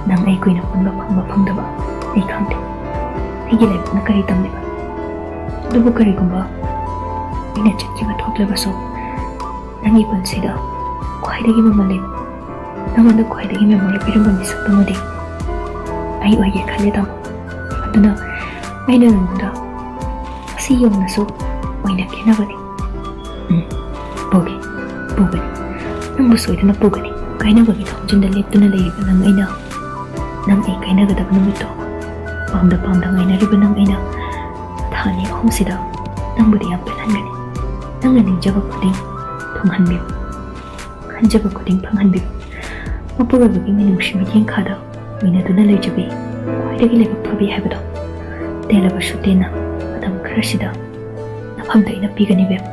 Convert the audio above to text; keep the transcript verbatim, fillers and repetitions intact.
ꯅꯪ ꯑꯩ ꯀꯨꯏꯅ ꯄꯨꯟꯕ ꯐꯪꯕ ꯐꯪꯗꯕ ꯑꯩ ꯈꯪꯗꯦ꯫ ꯑꯩꯒꯤ ꯂꯥꯏꯕꯛꯅ ꯀꯔꯤ ꯇꯝꯂꯤꯕ? ꯑꯗꯨꯕꯨ ꯀꯔꯤꯒꯨꯝꯕ ꯑꯩꯅ ꯆꯠꯈꯤꯕ ꯊꯣꯛꯂꯕꯁꯨ, ꯅꯪꯒꯤ ꯄꯨꯟꯁꯤꯗ ꯈ꯭ꯋꯥꯏꯗꯒꯤ ꯃꯃꯜ ꯂꯩꯕ, ꯅꯉꯣꯟꯗ ꯈ꯭ꯋꯥꯏꯗꯒꯤ ꯃꯃꯜ ꯄꯤꯔꯝꯕ ꯃꯤꯁꯛꯇꯨꯃꯗꯤ ꯑꯩ ꯑꯣꯏꯒꯦ ꯈꯜꯂꯦ, ꯇꯥꯃꯣ꯫ ꯑꯗꯨꯅ ꯑꯩꯅ ꯅꯉꯣꯟꯗ ꯉꯁꯤ ꯌꯧꯅꯁꯨ ꯑꯣꯏꯅ ꯈꯦꯠꯅꯕꯅꯤ꯫ ꯎꯝ, ꯄꯨꯒꯦ, ꯄꯨꯒꯅꯤ꯫ ꯅꯪꯕꯨ ꯁꯣꯏꯗꯅ ꯄꯨꯒꯅꯤ꯫ ꯀꯥꯏꯅꯕꯒꯤ ꯊꯣꯡꯖꯤꯟꯗ ꯂꯦꯞꯇꯨꯅ ꯂꯩꯔꯤꯕ ꯅꯪ ꯑꯩꯅ, ꯅꯪ ꯑꯩ ꯀꯥꯏꯅꯒꯗꯕ ꯅꯨꯃꯤꯠꯇꯣ ꯄꯥꯝꯗ ꯄꯥꯝꯗ ꯉꯥꯏꯅꯔꯤꯕ ꯅꯪ ꯑꯩꯅ, ꯊꯥ ꯑꯅꯤ ꯑꯍꯨꯝꯁꯤꯗ ꯅꯪꯕꯨꯗꯤ ꯌꯥꯝ ꯄꯦꯜꯍꯟꯒꯅꯤ꯫ ꯅꯪꯅ ꯅꯤꯡꯖꯕ ꯈꯨꯗꯤꯡ ꯊꯨꯡꯍꯟꯕꯤꯌꯨ, ꯈꯟꯖꯕ ꯈꯨꯗꯤꯡ ꯐꯪꯍꯟꯕꯤꯌꯨ꯫ ꯃꯄꯨꯔꯣꯏꯕꯒꯤ ꯃꯤꯅꯨꯡꯁꯤ ꯃꯤꯠꯌꯦꯡ ꯈꯥꯗ ꯃꯤꯟꯅꯗꯨꯅ ꯂꯩꯖꯕꯤ ꯈ꯭ꯋꯥꯏꯗꯒꯤ ꯂꯥꯏꯕꯛ ꯐꯕꯤ ꯍꯥꯏꯕꯗꯣ ꯇꯦꯜꯂꯕꯁꯨ ꯇꯦꯟꯅ ꯃꯇꯝ ꯈꯔꯁꯤꯗ ꯅꯐꯝꯗ ꯑꯩꯅ ꯄꯤꯒꯅꯤ, ꯕꯦꯝ꯫